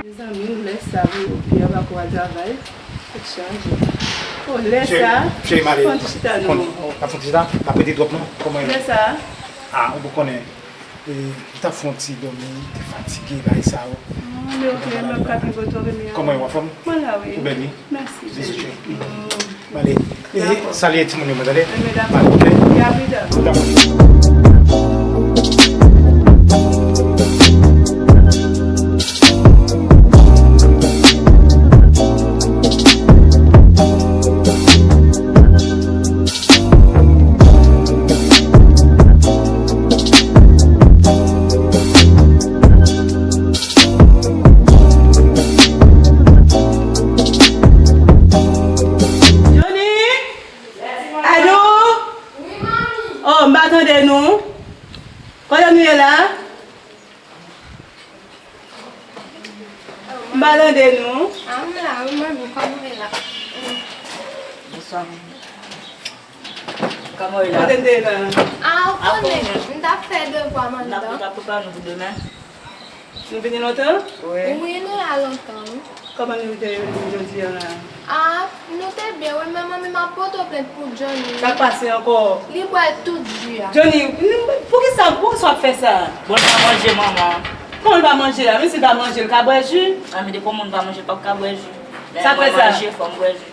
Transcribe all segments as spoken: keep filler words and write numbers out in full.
Mezanmi, lè sa pou Pierre pa kou al travay, tout chanje. Oh, lè sa, cheri, m ale. Fon ti chita non. N ap fon ti chita, n ap rete twòp non. Kòman e? Lè sa. Ah, ou konnen, e, m t ap fon ti dòmi, m te fatige, bagay sa yo. Ah, men ok, m ap ka pi gwo twòp, men. Kòman e, w anfòm? Mwen la, wi. Ou bèl, wi. Mèsi, cheri. Male. E, salye timoun yo, mwen tande. Male, ok? Dakò. Johnny? Alo? Oh, m pa tande nou. Kote nou ye la? M pa tande nou. Ah, m la, wi, manmi, kòman w ye la? Bonswa, manmi. Kòman w ye la? Kote n te ye la? Ah, ou konnen, m t ap fè devwa m anndan. N ap prepare nou pou demen. Nou vini lontan? Wi. Wi, nou la lontan, wi. Kòman nou te vini jodi a la? Ah, nou te byen, wi, men manmi, m ap pote w plent pou Johnny. Sa k pase ankò? Li bwè tout ji a. Johnny, poukisa, poukisa w ap fè sa? Bon, l pa manje, manman. Kòman l pa manje a? Men si l pa manje, l ka bwè ji? Ah, men depi yon moun pa manje, l p ap ka bwè ji. Sa k fè sa? Mwen manje, fò m bwè ji.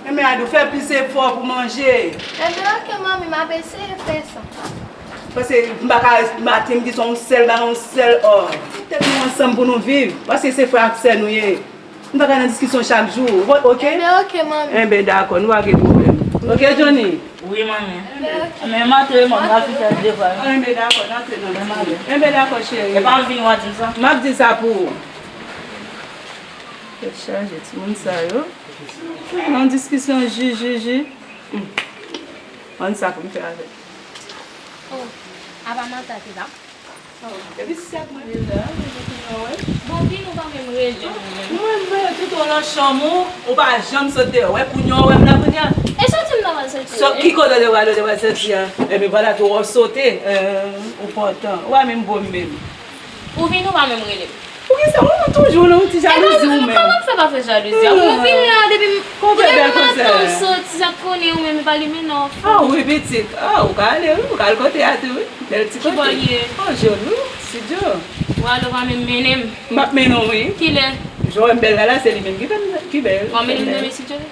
Enben, Adou, fè plis efò pou manje. Enben, ok, manmi, m ap eseye fè sa. Paske m pa ka maten, midi, swa yon sèl bagay, yon sèl, oh. Tèt nou ansanm pou nou viv. Paske se frè ak sè nou ye. Nou pa ka nan diskisyon chak jou, ok? Enben, ok, manmi. Enben, dakò, nou pa gen pwoblèm. Ok, Johnny? Wi, manmi. Enben, ok. Men maten, manmi, m ap fin fè devwa. Enben, dakò, n antre nan diskisyon. Enben, dakò, cheri. E pa vin w a di m sa. M ap di sa pou ou. Tèt chaje, timoun sa yo. Nan diskisyon ji, ji, ji. Hmm. Ann sa pou m fè avè l. Oh, apa Martha te la? Oh, epi si ak mwen menm la, mwen te konn wè. Bon, vin ou pa menm rele mwen menm. Mwen, mwen, tout ou nan chanm ou, ou pa janm sot deyò. Wè, kounye a, ou wè m la, kounye a. E soti m nan pral soti. So, ki kote w te pral, ou te pral soti a? Epi vwala tou, ou sote. Euh, ou pòtan. Ou pa menm bon menm. Ou vin ou pa menm rele m. Poukisa ou toujou nan yon ti jalouzi ou menm? Kòman m fè pa fè jalouzi a? Ou vin la depi m, depi maten ou soti, sa k konnen ou menm, e pa li mennen w. Ah wi, pitit. Ah, ou ka ale, wi. Ou ka al kote a tou, wi. Bèl ti kote. Ki bò l ye? Oh, joli, wi. Studio. Ou ale, ou pa menm mennen m. M ap mennen w, wi. Kilè? Jan w wè m bèl la, la, se li menm ki fè m, ki bèl. W ap mennen m nan studio?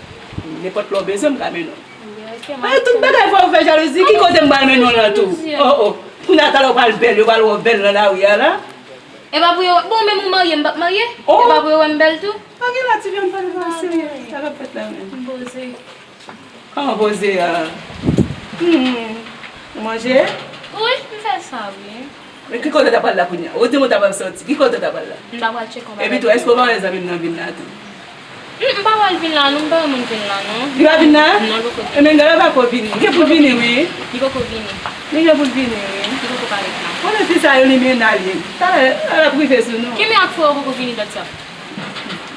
Nenpòt lè w bezwen, m ka mennen w. Ay, tout bagay fò ou fè jalouzi. Ki kote m pral mennen w la tou? Oh, oh. Kounye a talè ou pral bèl, yo pral wè w bèl nan lari a la. E pa pou yo, bon, menm ou marye, m p ap marye? Oh. E pa pou yo wè m bèl tou? Pa gen la, ti fi, ann pale pa serye. Sa k ap fèt la menm? M poze. Kòman poze a? Hmm. Ou manje? Wi, m fè sa, wi. Men ki kote w ta pral la kounye a? Ou di m ou ta pral soti. Ki kote w ta pral la? M ta pral tcheke yon bagay. Epi tou, èske ou pa wè zanmi m nan vin la tou? Hmm, m pa wè l vin la, non, m pa wè moun vin la, non. Li pa vin la? Non, li poko vini. Enben, gade, l pako vini. Li gen pou l vini, wi. Li poko vini. Li gen pou l vini, wi. Li poko parèt la. Konnen fi sa yo, li mena li. Talè, l ap rive sou nou. Kenbe ak frè w poko vini dat sa.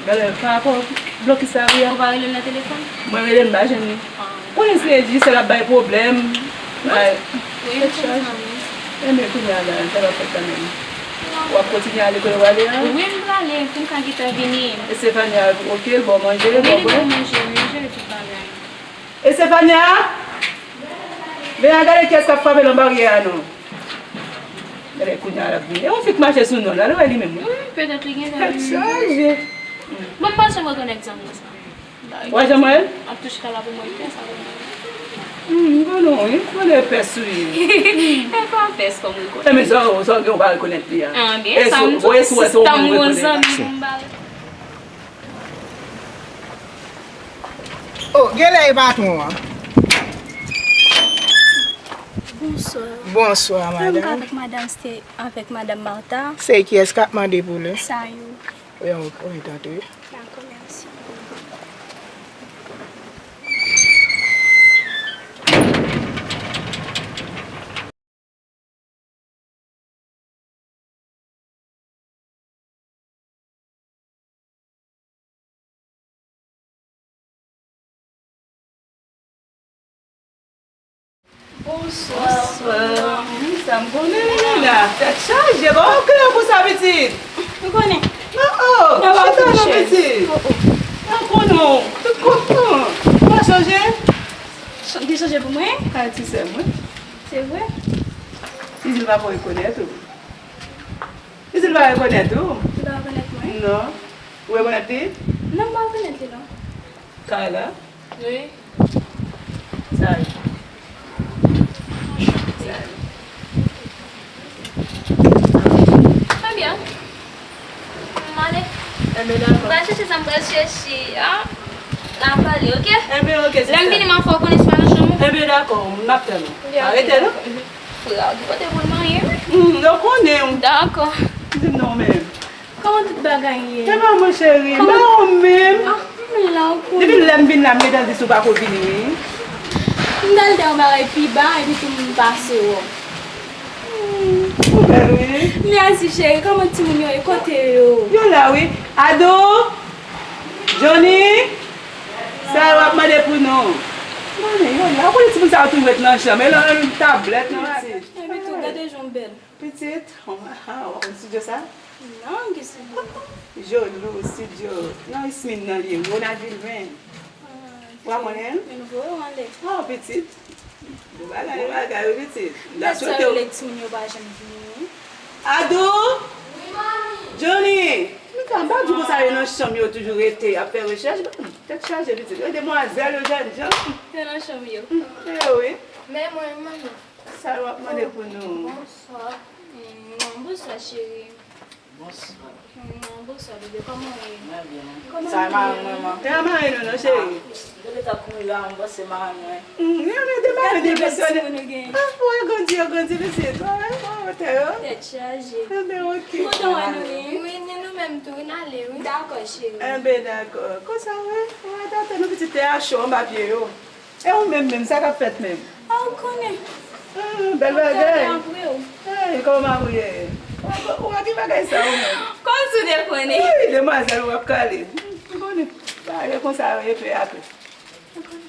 Gade, pa rapò. Blokis la wi a. Ou pa rele l nan telefòn? Mwen rele l, m pa jwenn li. Ah. Konnen se Gisèl ap bay pwoblèm. Ay. Wi, m konprann. Enben, kounye a la, sa va fèt kanmenm. W ap kontinye ale kote w ale a? Wi, m prale, pou m ka gentan vini. Estefania, oke, l ba w manje, l ba w bwè? Wi, li ban m manje, manje, tout bagay. Estefania! Vin a gade kiyès k ap frape nan baryè a non. Gade kounye a l ap vini. E yon fi k mache sou non l la, nou wè li menm wi. Wi, petèt li gentan vini. Tèt chaje. Bon, m pa janm rekonèt zanmi sa. Ou pa janm wè l? Ap tou chita la pou mwen, kiyès sa pou mwen? Hmm, m konnen wi, m konnen pès ou ye. E pa pès kòm rekonèt. E men sa, sa w gen ou pa rekonèt li a? Ah, byen, sa m tou, si tanm yon zanmi m ba. Oh, genlè e patwon an. Bonswa. Bonswa, madanm. Mwen avèk madanm, se avèk madanm Martha. Se kiyès k ap mande pou li? Sayou. Wi, wi, tanpri. Dakò, mèsi. Bonswa. Bonswa. Sa m konnen wi la. Tèt chaje. Ba w kle pou sa pitit. Ou konnen. Oh, oh. Chita non pitit. Oh, oh. Sa m konnen w. Tout kontan. Ou pa chanje? Ch- Gen chanje pou mwen? Ay, ti sè mwen. Se vre? Isil pa pou rekonèt ou. Isil pa rekonèt ou. Li pa rekonèt mwen? Non. Ou rekonèt li? Non, m pa rekonèt li non. Kayla? Wi. Sa ye. Sa ye. Ebyen, m ale. Enben, dakò. M pral chèche sa m pral chèche a. N a pale, oke? Enben, oke, sista. Lè m vini, m a fè w konnen si w pa nan chanm ou. Enben, dakò, m ap tann ou. Arete, non? Frè a gen kote pou l manyen, wi. Hmm, yo konnen w. Dakò. Di m non, menm. Kòman tout bagay ye? Kòman, mon cheri? Kòman? Mwen menm. Ah, m la, ou konnen. Depi lè m vin la, m gentan di si w pa ko vini, wi. M t al di yon bagay pi ba, epi tou m pase w. Hmm, ou bèl, wi. Mèsi, cheri. Kòman timoun yo ye? Kote yo? Yo la, wi. Ado! Johnny! Sa yo ap mande pou nou. Mande, yo la. Ou konnen timoun sa yo toujou ret nan chanm. E nan tablèt, nan bagay. Epi tou, gade jan w bèl. Pitit, oh, ah, w ap konn studio sa? Non, ki studio? Jolou Studio. Nan Ismin nan li ye, Ronald Vilvin. Ah, w ap konnen l? Men nou voye w anlè. Oh, pitit. Bon bagay, bon bagay, wi, pitit. M ta swete w. Lè sa yo lè timoun yo pa janm vini. Adou! Wi, manmi. Johnny! Mika, m pa di w konsa yo nan chanm yo toujou rete, y ap fè rechèch. Tèt chaje, pitit. Yo demwazèl, yo jènjan. Yo nan chanm yo. E wi. Men mwen, manmi. Sa w ap mande pou nou? Bonswa. Mm, non, bonswa, cheri. Bonswa. Mm, non, bonswa, bebe. Kòman w ye? Mwen byen, non. Kòman nou ye? Sa e marenn mwen, man. E a marenn ou, non, cheri? Ah, m te gentan kouri la, m panse marenn mwen. Mm, li renmen de marenn, li enpresyone. Gade timoun ou gen. Ah, w ap grandi, w ap grandi, pitit. Wè, wè, wè, tè yo. Tèt chaje. Enben, oke. Kontan wè nou, wi. Wi, ni nou menm tou, wi, n ale, wi. Dakò, cheri. Enben, dakò. Konsa, wi. Wè, tata, nou pitit tè a cho anba pye yo. E ou menm menm, sa k ap fèt menm? A, ou konnen. Ah, bèl bagay. Hey, kòman ou ye? Ou, ou wè ki bagay sa ou menm? Kòmsi w te konnen. Wi, demwazèl, w ap kale. M konnen. Sa ye konsa, yo ye pè apre. Ou konnen.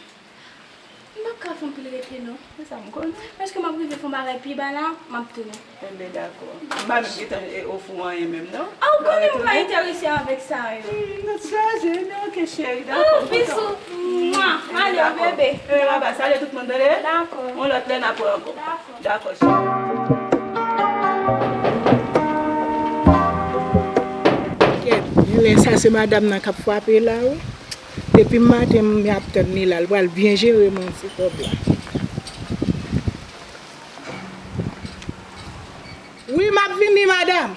M p ap ka fè anpil rete, non. Se sa m konnen. Paske m ap rive fè yon bagay pi ba la, m ap tounen. Enben, dakò. M pa menm gentan, e, ofri w anyen menm, non. A, ou konnen m pa enterese avèk sa yo. Hmm, tèt chaje, enben, oke, cheri, dakò, m kontan. Bisou. Mwa. Enben, ale, dakò. Bebe. Enben, baba, salye tout moun, tande? Dakò. Yon lòt lè, n ap wè ankò. Dakò. Dakò, cheri. Kèt, genlè sa se madanm nan k ap frape la, wi. Depi maten, m ap tann li la, l pral byen jere manje kòb la. Wi, m ap vini, madanm.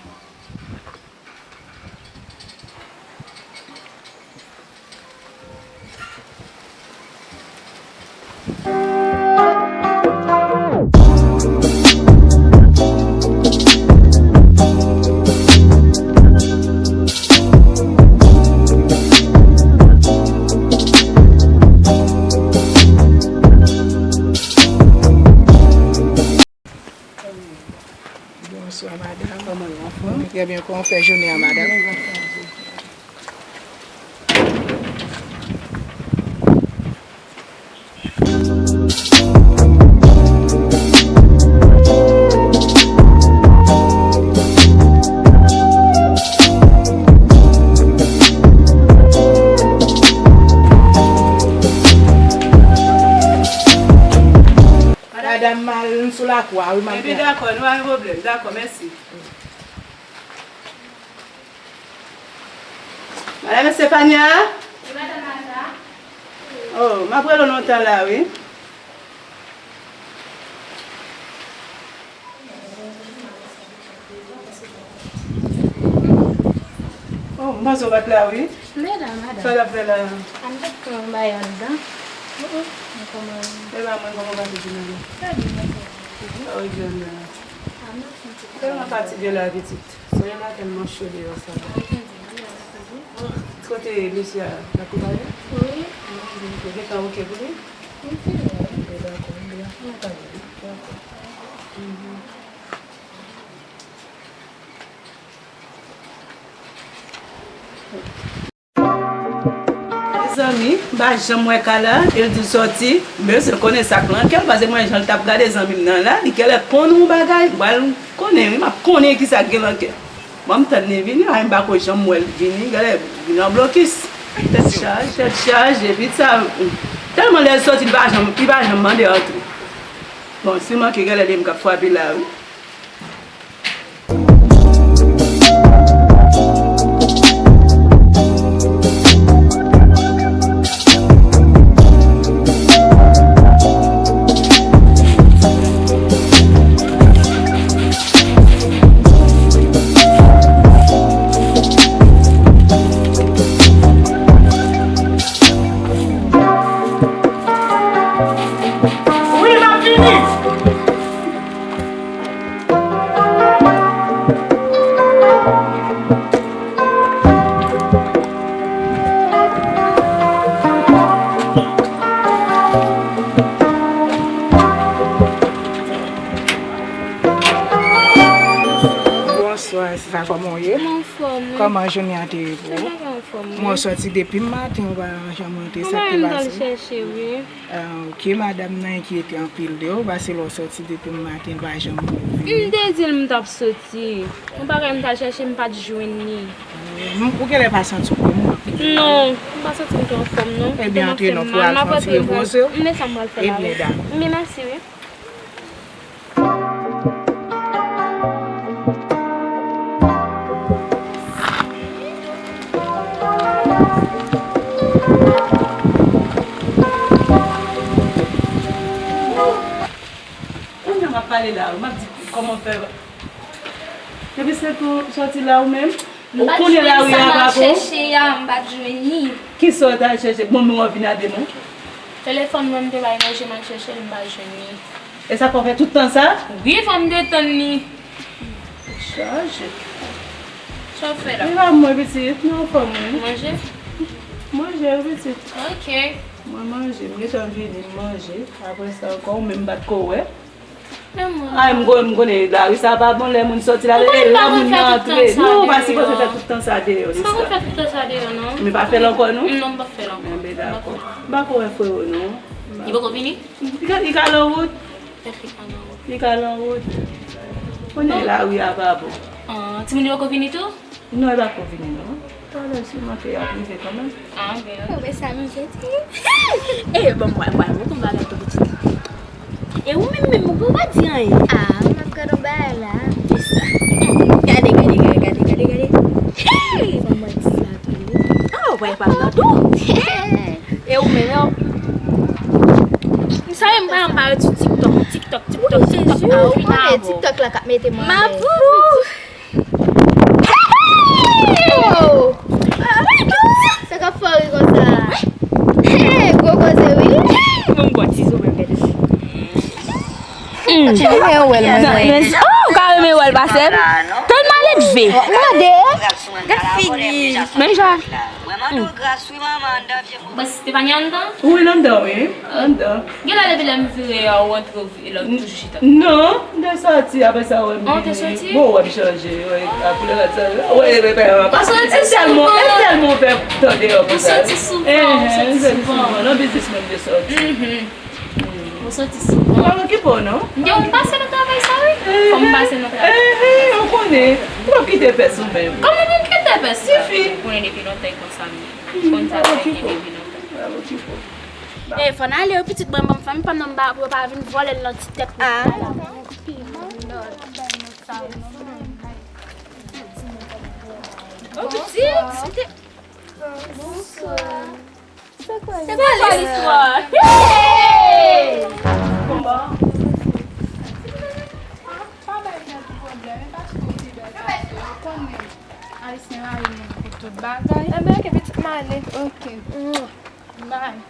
Bonswa, madanm. Kòman w ye, anfòm? Trè byen, kòman w fè jounen an, madanm? Mwen anfòm. Madanm, m al sou lakou a, wi, m al. Ebyen, dakò, nou pa gen pwoblèm. Dakò, mèsi. Madame Estefania? Wi, madame Martha. Oh, m ap rele w lontan la, wi. Oh, m panse w pa t la, wi. M te la, madame. Sa w t ap fè la? A, m t ap pran yon bagay anndan. Oh, oh, mwen kòman? E pa mwen, kòman w pase jounen an? Trè byen, mèsi. Sa w jwenn la? A, m ap fè yon ti. Tèlman fatige la, pitit. Solèy la tèlman cho deyò sa. Wi, tande, wi, wi, tande. Kote mesye a, l ap pou pale? Wi. Ou gentan oke pou li? Wi, se vre. Oke, dakò, oke, dakò. Dakò. Mhm. Mezanmi, m pa janm wè Kala, e l di l sòti. Mesye, l konnen sa k nan kè l, paske mwen jan l t ap gade zanmi m nan la, li genlè konn yon bagay, m pral konnen, wi, m ap konnen kisa k gen nan kè. Bon, m tann li vini, ay, m pa ko janm wè l vini, genlè vin an blokis. Tèt chaje, tèt chaje, epi sa, tèlman lè l sòti, li pa janm, li pa janm mande antre. Bon, si manke genlè li menm k ap frape la, wi. Wi, m ap vini. Bonswa, sista, kòman w ye? M anfòm, wi. Kòman jounen an te ye pou ou? Mwen anfòm, wi. Mwen sòti depi maten, ou pa janm rantre, sa k te pase? Mwen al chèche, wi. Ah, ok, madanm nan enkyete anpil de ou, paske lè w sòti depi maten, l pa janm wè w vini. M te di l m t ap soti. Yon bagay m t al chèche, m pa t jwenn li. Hmm, ou genlè pa santi w byen, m wè w ap kite. Non, m pa santi m twò anfòm, non. Ebyen, antre non, pou al fè yon ti repoze w. M wè sa m pral fè la, wi. Ebyen, dakò. Ebyen, mèsi, wi. Kounye a m ap pale la, m ap di kòman fè. Depi se pou sòti la ou menm, ou konnen lari a pa bon. M pa t jwenn sa m al chèche a, m pa t jwenn li. Kisa w t al chèche? Bon, men w ap vin a de men. Telefòn mwen m te bay ranje, m al chèche l, m pa jwenn li. E sa fè w fè tout tan sa? Wi, fò m te tann li. Chaje. Sa w fè la? Li pa mwen pitit, non, fò mwen. Manje? Manje, wi, pitit. Ok. Mwen manje, m gentan vini, m manje. Apre sa ankò, ou menm m pa t ko wè. Ay, m konnen, m konnen lari sa pa bon, lè moun sòti la, lè moun nan antre. Non, ou pa sipoze fè tout tan sa deyò, Lisa. Sa ou fè tout tan sa deyò, non? Men pa fè l ankò, non? Non, m p ap fè l ankò. Enben, dakò. M pa ko wè frè ou, non. Li poko vini? Li ka, li ka lan wout. Li ka lan wout. Li ka lan wout. Konnen lari a pa bon. Ah, timoun yo poko vini tou? Non, li pa ko vini, non. Talè si manke y ap rive kanmenm. Ah, ok. Ou wè sa misye di? Eh, bon, mwen, mwen, mwen, konn bagay tou pitit. E ou menm, menm, ou pa di anyen. Ah, m ap gade yon bagay la. Kisa? Gade, gade, gade, gade, gade, gade. Hey! Bon, mwen di sa tou. Ah, ou pa nan tou. E ou menm, yo? M sa, m pa, m pa ret sou TikTok, TikTok, TikTok, TikTok. Ah, ou konnen TikTok la k ap mete mwen. M ap fou. Sa k ap fè w ri konsa? Hey, gwo koze wi. Bon, bon, ti zo, bebe. Mwen wè l, mwen wè l. Oh, ou ka renmen wè l pase m. Tèlman l elve. Gade. Gad figi. Menm jan. Bon, Stefania anndan? Wi, l anndan, wi. Anndan. Genlè depi lè m vire a, ou antre, ou vire la, ou toujou chita. Non, m te sòti, apre sa, ou wè m vini. Bon, ou wè m chanje, wè, a koulè rad sa, wè, wè, wè, pa sòti souvan. E tèlman, e tèlman ou fè tan deyò konsa. Ou sòti souvan, ou sòti souvan. Nan biznis mwen m te sòti. Mhm. Ou soti souvan. Ou pa okipe w, non? M gen yon pase nan travay sa, wi. Fò m pase nan travay. Eh, eh, ou konnen. Ou p ap kite pès ou menm. Kòman pou m kite pès la? Tifi. Ou konnen depi lontan e konsa m ye. Ou konn sa m ye depi lontan. Ou p ap okipe w. E, fò n ale, wi, pitit mwen, ban m fanmi pa m nan m ba pou yo pa vin vòlè l nan ti tèt mwen. Oh, pitit. Bonswa. Se kwa listwa? Hey! Bon, bon. Pa bay nèg pwoblèm, e pa sou ti bèl pase. Ou konnen Ayisyen rayi moun pou tout bagay. Enben, oke, pitit, m ale. Oke. Bye.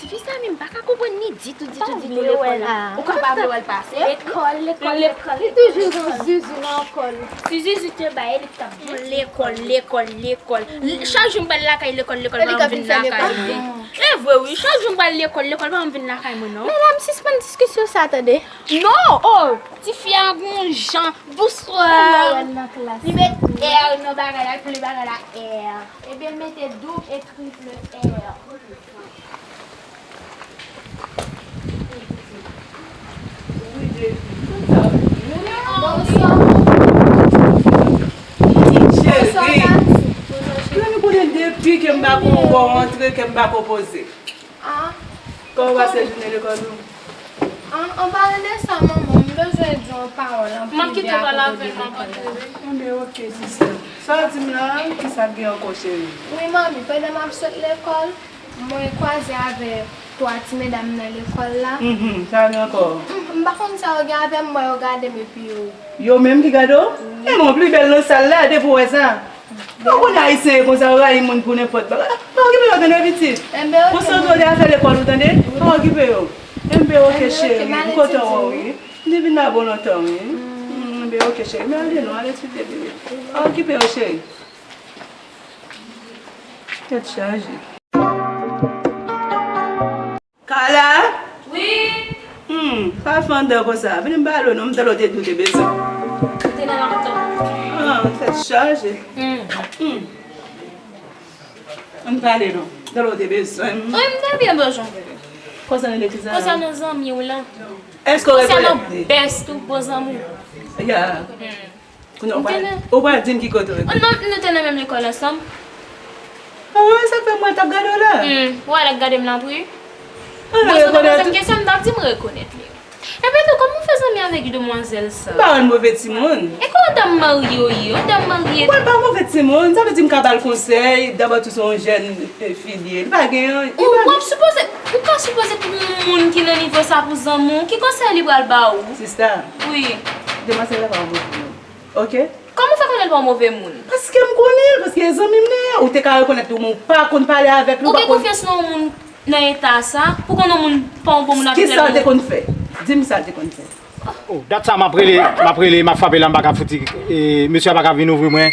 Tifi sa menm pa ka konprann ni ditou, ditou, ditou lekòl la. Ou ka pa vle wè l pase? Lekòl, lekòl, lekòl. Li toujou gon zuzu nan kò l. Si zuzu te bay, li t ap di lekòl, lekòl, lekòl. Chak jou m pral lakay, lekòl, lekòl, pa vin lakay mwen. E vre wi, chak jou m pral lekòl, lekòl, pa vin lakay mwen non. Medam, sispann diskisyon sa tande. Non, oh, tifi a gon jan. Bonswa. Li met R nan bagay la, pou li bagay la R. Ebyen, mete double e triple R. Cheri, ou konnen depi ke m pa ko wè w antre, ke m pa ko poze. Kòman w pase jounen lekòl ou? An, an palan de sa, manman, m bezwen di yon pawòl an prive akopo de lekòl la. Enben, oke, sista. Sa w di m la, kisa k gen ankò, cheri? Wi, manmi, pandan m ap sot lekòl, mwen kwaze avèk twa ti medam nan lekòl la. Mhm, sa gen ankò? M, m pa konn sa yo gen avè m, mwen yo gade m epi yo. Yo menm ki gade w? Wi. E bon, pli bèl nan sal la, depi w wè sa. Ou konnen ayisyen e konsa, yo rayi moun pou nenpòt bagay. Pa okipe yo tande pitit. Ou santi w de afè lekòl ou tande. Pa okipe yo. Enben oke cheri, m kontan wè w wi. M te vin la bon lontan wi. Enben oke cheri, men ale non, al etidye bebe. Pa okipe yo cheri. Tèt chaje. Kala? Wi. Hmm, pa fè anndan konsa. Vini m pale w non, m tande w te di w te bezwen. M te nan laptop. Ah, tèt chaje. Hmm. Hmm. Ann pale non. M tande w te bezwen. Wi, m te byen bezwen w. Konsènan lekòl sa? Konsènan zanmi w lan. Èske w rekonèt li? Konsènan best ou bon zanmi w. Ya. Hmm. Kounye a ou pral, ou pral di m ki kote w ye. Nou, nou te nan menm lekòl ansanm. Ah, sa k fè m wè l t ap gade w la. Hmm, ou wè l ap gade m la wi. Ah, ou rekonèt. Poze m kesyon, m t ap di m rekonèt li. Epi tou, kòman w fè zanmi avèk demwazèl sa? M pa wè l move timoun. E kòman dam marye w ye? Yon dam marye. Mwen pa move timoun, sa vle di m ka ba l konsèy, dabò tou se yon jèn, eh, fi li ye. Li pa gen anyen. Ou, w ap sipoze, ou ka sipoze pou yon moun ki nan nivo sa pou zanmi w, ki konsèy li pral ba w? Sista. Wi. Demwazèl la pa yon move moun. Oke? Kòman w fè konnen l pa yon move moun? Paske m konnen l, paske e zanmi m li ye. Ou te ka rekonèt li, men w pa konn pale avèk li, ou pa konn. Ou gen konfyans nan yon moun nan eta sa, pou konnen yon moun pa yon bon moun avèk lè moun. Kisa l te konn fè? Di m sa l te konn fè. Oh, dat sa m ap rele, m ap rele, m ap frape la, m pa ka fouti, e, mesye a pa ka vin ouvri mwen.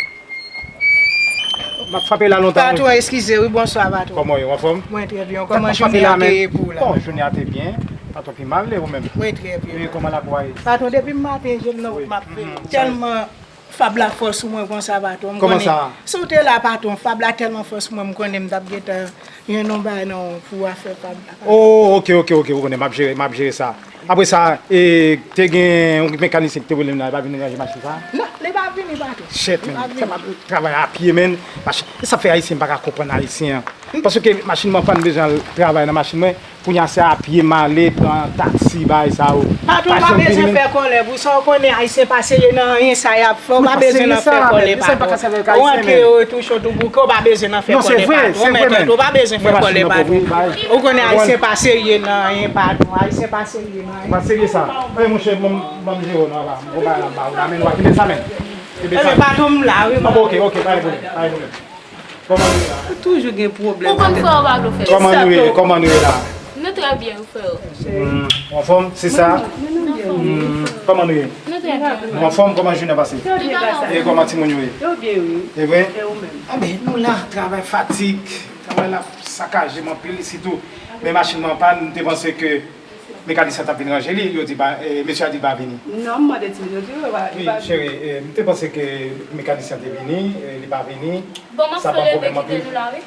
M ap frape la lontan wi. Patwon, eskize wi, bonswa patwon. Kòman w ye, w anfòm? Mwen trè byen, kòman jounen an te ye pou w la? Bon, jounen an te byen, pa twò pi mal, e ou menm? Mwen trè byen. E kòman lakou a ye? Patwon, depi maten je m nan wout m ap fè. Tèlman Fab la fò sou mwen konsa, patwon. M konnen. Kòman sa? Si w te la, patwon, Fab la tèlman fò sou mwen, m konnen m t ap gentan jwenn yon bagay nan ou pou afè Fab la, patwon. Oh, oke, oke, oke, ou konnen, m ap jere, m ap jere sa. Apre sa, e, te gen yon mekanisyen ki te rele m la, li pa vin ranje machin sa? Non, li pa vini, patwon. Shit, man. Li pa vini. Fè m ap travay a pye, man. Machin, e sa fè ayisyen pa ka konprann ayisyen an. Paske machin mwen pa bezwen al travay nan machin mwen. Kounye a se a pye m ale, pran taksi, bagay sa yo. Patwon, ou pa bezwen fè kòlè pou sa, ou konnen ayisyen pa serye nan anyen sa y ap fè, ou pa bezwen nan fè kòlè, patwon. Ou antre yo retouche w tou bouke, ou pa bezwen nan fè kòlè, patwon. Ou mèt ou pa bezwen fè kòlè, patwon. Ou konnen ayisyen pa serye nan anyen, patwon. Ayisyen pa serye nan anyen. Pa serye sa. Ey, monchè, ban m, ban m jere w non, la. M gon bagay la m ba ou la, men nou pa kenbe sa, men. Kenbe sa. Patwon, m la, wi, m la. Oke, oke, pa gen pwoblèm, pa gen pwoblèm. Kòman nou ye la? Ou toujou gen pwoblèm. Ou konn fè ou pa vle fè. Kòman nou ye? Kòman nou ye la? Nou trè byen, frè. Hmm, ou anfòm, sista? Hmm, kòman nou ye? Nou trè byen. Nou anfòm, kòman jounen pase? Trè byen pase. E kòman timoun yo ye? Yo byen, wi. E vre? E ou menm? Anben, nou la, travay, fatig. Travay la sakaje m anpil, sitou men machin mwen an pann, m te panse ke Mekanisyen t ap vin ranje li, yo di pa, eh, mesye a di l pa vini. Non, m mande timoun yo di yo pa, li Wi, pa vini. Cheri, eh, m te panse ke mekanisyen te vini, eh, li pa vini. Bon, m ap Sa ban pwoblèm anpil.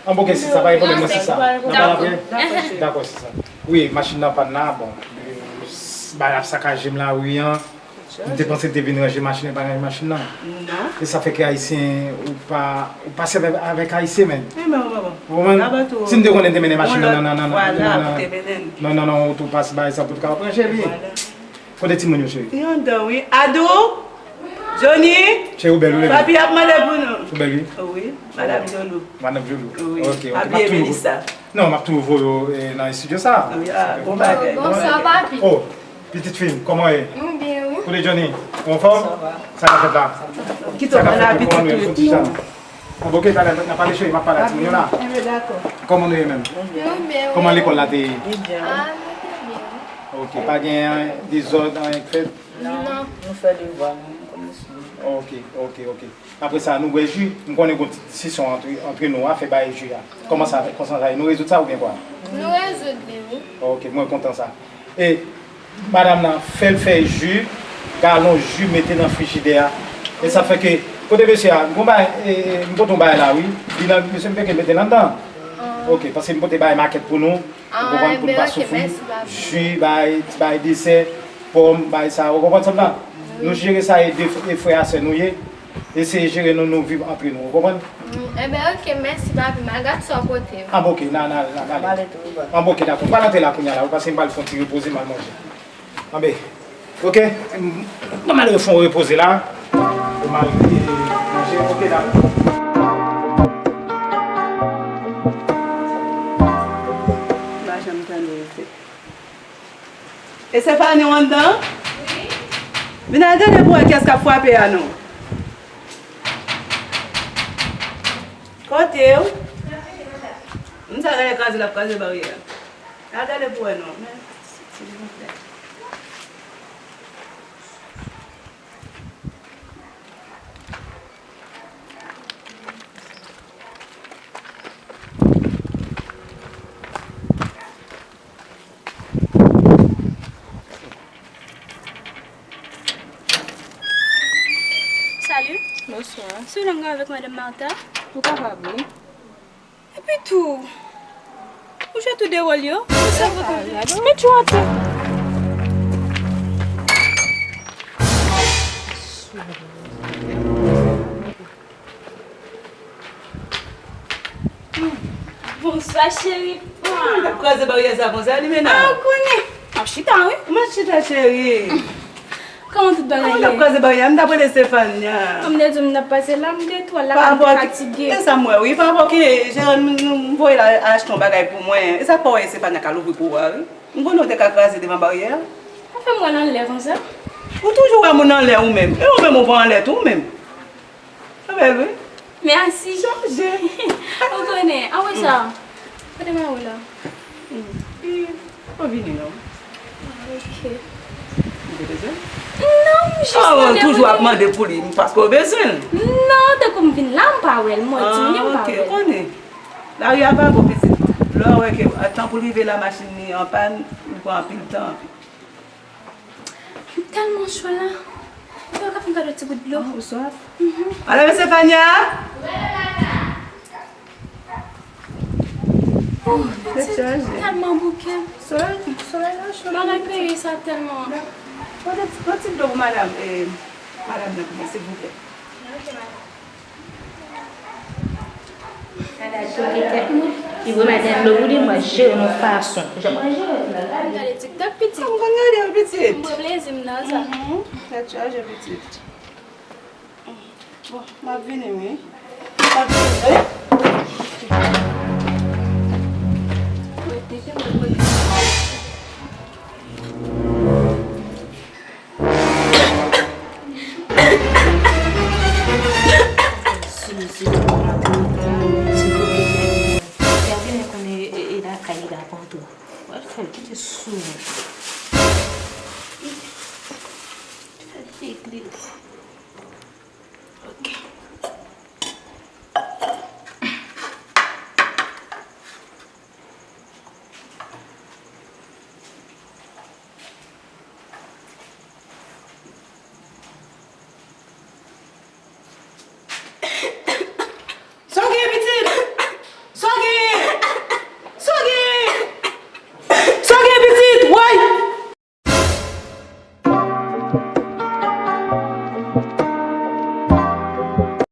An bon, ok, sista, pa gen pwoblèm, non, sista. N ap pale apre. Dakò, cheri. Dakò, sista. Wi, machin nan pann la, bon. Eh, bagay ap sakaje m lari an. M te panse l te vin ranje machin nan, pa ranje machin nan. Non. E sa fè ke Ayisyen, ou pa, ou pa sèvi avèk Ayisyen, menm. Ou konprann? Si m te konnen, m te mennen machin nan, nan, nan, nan, nan, nan, nan, nan, nan, ou tou pase bagay sa pou t kapab ranje li. Kote timoun yo, cheri? Yo anndan, wi. Adou? Johnny? Cheri, ou bèl, ou leve. Papi ap mande pou nou. Ou bèl, wi. Wi, madanm Joulou. Madanm Joulou. Wi, ok, ok. Papi e Melissa. Non, m ap tou voye w, eh, nan estidyo sa. Wi, ah, bon bagay. Bonswa, papi. Oh, pitit fi m, kòman w ye? M byen, wi. Kote Johnny? Ou anfòm? Sa va. Sa k ap fèt la? Kite w pale a pitit ou epi nou. An, ok, talè, n ap pale cheri, m ap pale a timoun yo la. Enben, dakò. Kòman nou ye menm? Nou byen, wi. Kòman lekòl la te ye? Li byen, wi. Ah, nou te byen, wi. Ok, pa gen dezòd, anyen k fèt? Non, nou fè devwa nou, nou konn swiv. Ok, ok, ok. Apre sa, nou bwè ji. M konnen gon ti diskisyon antre, antre nou a fè bay ji a. Kòman sa, kòman sa ye? Nou rezoud sa oubyen kwa? Nou rezoud li, wi. Ok, mwen kontan sa. E madanm nan fè l fè ji, galon ji mete nan frijidè a. E sa fè ke, kote mesye a, m gon bagay, e, e, m pote yon bagay la, wi. Li nan, mesye m peke mete l anndan. Ok, paske m pote bagay makèt pou nou. Ou konprann, pou nou pa soufri. Ji, bay, ti bay desè, pòm, bay sa, ou konprann sa m la? Nou jere sa e de, e frè a sè nou ye. Eseye jere nou, nou viv antre nou, ou konprann? Mm, enben, ok, mèsi, papi. M al gad sa w pote m. Anben, ok, n a, n a, n a, n ale. Anben, ok, dakò. M pral antre la kounye a la, wi, paske m pral fè yon ti repoze, m al manje. Anben, ok, m, m al fè yon repoze la. M al, e, manje, ok, dakò. M pa janm tande, se Estefani, w anndan? Wi. Vin al gade pou wè kiyès k ap frape a non. Kote w? M sa gade kraze l ap kraze baryè a. Al gade pou wè non. Men, silvouplè. Salut. Bonsoir. Si w vle m gade avèk Madame Martha? Ou kapab, wi. Epi tou, ou jwe tou de wòl yo? Ou sèvo tou de. Met yo atè. Bonswa, cheri. Ou t ap kraze baryè sa konsa, li menaj. Ah, ou konnen. M ap chita, wi. M ap chita, cheri. Kòman tout bagay ye? Kòman w t ap kraze baryè a? M t ap rele Stefania. Kòm m te di w, m t ap pase la, m te twò la, m te fatige. E sa m wè, wi. Pa rapò ke jeran m, m, m voye l al achte yon bagay pou mwen. E sa k fè w wè Stefania ka louvri pou ou a, wi. M konnen w te ka kraze devan baryè a. Ou fè m wè l anlè konsa. Ou toujou wè moun anlè ou menm. E ou menm ou pa anlè tou ou menm. Sa bèl, wi. Mèsi. Chanje. Ou konnen. Anwe sa. Kote mwen ou la? Pi, ou vini non. Ok. Ou te bezwen? Non, m jis mande pou li. Oh, ou toujou ap mande pou li, paske ou bezwen l. Non, tankou m vin la, m pa wè l, m wè di m, m pa wè l. Ah, ok, ou konnen. Lari a pa bon, pitit. Lè w wè ke tan pou l rive la, machin li an pàn, li pran anpil tan. M tèlman cho la. Ou ka fè m kado ti gout dlo? Ah, ou swaf? Mhm. Madame Stefania? Oh, pitit, tèlman bouke. Solèy, solèy la cho. Bagay peyi sa tèlman. Pote, pote ti dlo pou madanm, eh, madanm nan pou mwen, silvouplè. Ok, madanm. Gade choke tèt mwen. Li vre madanm dlo pou li, mwen jere yon fason. Jan mwen jere l la, gade. Gade TikTok, pitit. M konn gade w, pitit. M pran plezi m nan sa. Mhm. Tèt chaje, pitit. Bon, m ap vini, wi. M ap vini, wi. Sezi, sezi, sezi. Gade, mwen konnen e, e lakay li la pran tou. Wè, fè l kite sou mwen. Fè l regle.